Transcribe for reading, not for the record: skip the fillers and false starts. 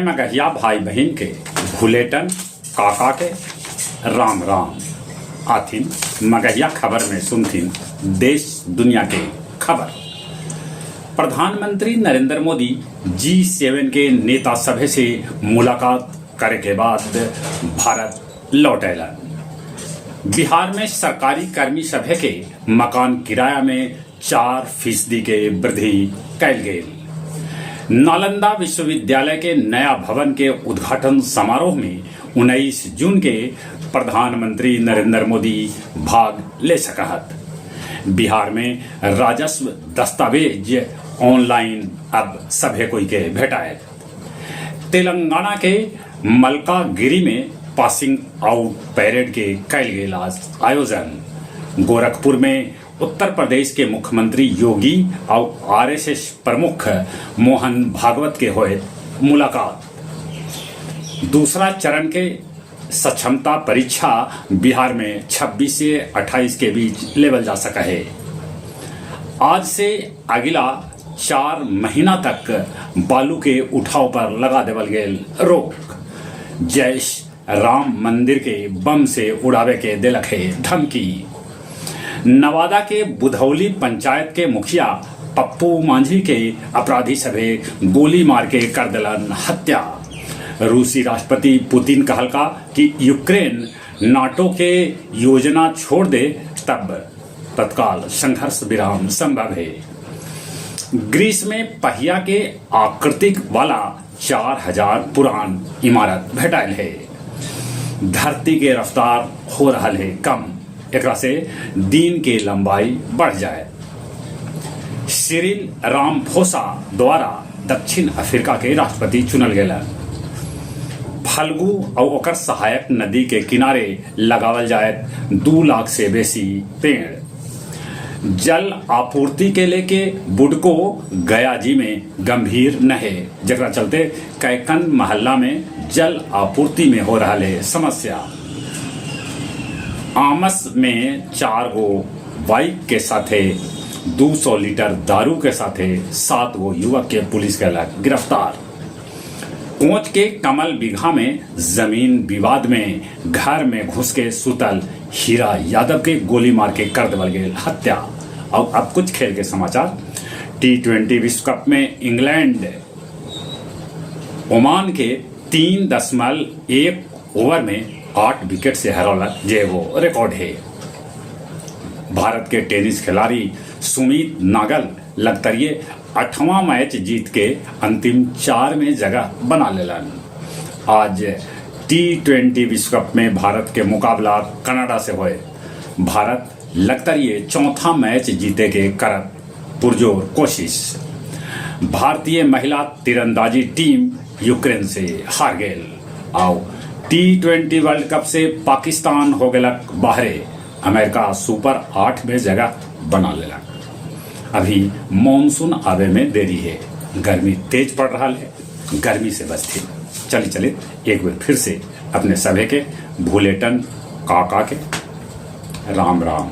मगहिया भाई बहिन के भुलेटन काका के राम राम। आथिन मगहिया खबर में सुनथिन देश दुनिया के खबर। प्रधानमंत्री नरेंद्र मोदी जी7 के नेता सभे से मुलाकात करे के बाद भारत लौट अयलन। बिहार में सरकारी कर्मी सभे के मकान किराया में 4% के वृद्धि कैल गेल। नालंदा विश्वविद्यालय के नया भवन के उद्घाटन समारोह में 19 जून के प्रधानमंत्री नरेंद्र मोदी भाग ले सकहत। बिहार में राजस्व दस्तावेज ऑनलाइन अब सभे कोई के भेटाएत। तेलंगाना के मलकागिरी में पासिंग आउट परेड के कैल गेल आयोजन। गोरखपुर में उत्तर प्रदेश के मुख्यमंत्री योगी और आरएसएस प्रमुख मोहन भागवत के होए मुलाकात। दूसरा चरण के सक्षमता परीक्षा बिहार में 26 से 28 के बीच लेवल जा सका है। आज से अगला 4 महीना तक बालू के उठाव पर लगा देवल गेल रोक। जैश राम मंदिर के बम से उड़ावे के दिलक है धमकी। नवादा के बुधौली पंचायत के मुखिया पप्पू मांझी के अपराधी सभे गोली मार के कर दिलन हत्या। रूसी राष्ट्रपति पुतिन कहलका कि यूक्रेन नाटो के योजना छोड़ दे तब तत्काल संघर्ष विराम संभव है। ग्रीस में पहिया के आकृतिक वाला 4000 पुरान इमारत भेटायल है। धरती के रफ्तार हो रहा है कम, एकरा से दिन के लंबाई बढ़ जाए। सिरिल रामफोसा द्वारा दक्षिण अफ्रीका के राष्ट्रपति चुनल गेलन। फल्गु और ओकर सहायक नदी के किनारे लगावल जाए 2 लाख से बेसी पेड़। जल आपूर्ति के लेके बुडको गया जी में गंभीर न है, जकरा चलते कैकन मोहल्ला में जल आपूर्ति में हो रहा है समस्या। आमस में 4 गो बाइक के साथे 200 लीटर दारू के साथे 7 गो युवक के पुलिस कैलक गिरफ्तार। कोच के कमल बिघा में जमीन विवाद में घर में घुस के सुतल हीरा यादव के गोली मार के कर देवल गेल हत्या। और अब कुछ खेल के समाचार। टी20 विश्व कप में इंग्लैंड ओमान के 3.1 ओवर में 8 विकेट से हरौलक, जे वो रिकॉर्ड है। भारत के टेनिस खिलाड़ी सुमित नागल लगतरिये 8वां मैच जीत के अंतिम 4 में जगह बना लेलन। आज टी20 विश्व कप में भारत के मुकाबला कनाडा से होए। भारत लगतरिये चौथा मैच जीते के करत पुरजोर कोशिश। भारतीय महिला तीरंदाजी टीम यूक्रेन से हार गेल। आओ टी20 वर्ल्ड कप से पाकिस्तान हो गेलक बाहरे। अमेरिका सुपर 8 में जगह बना लेलक। अभी मानसून आवे में देरी है, गर्मी तेज पड़ रहा है, गर्मी से बचती। चली चले एक बार फिर से अपने सभे के भूलेटन काका के राम राम।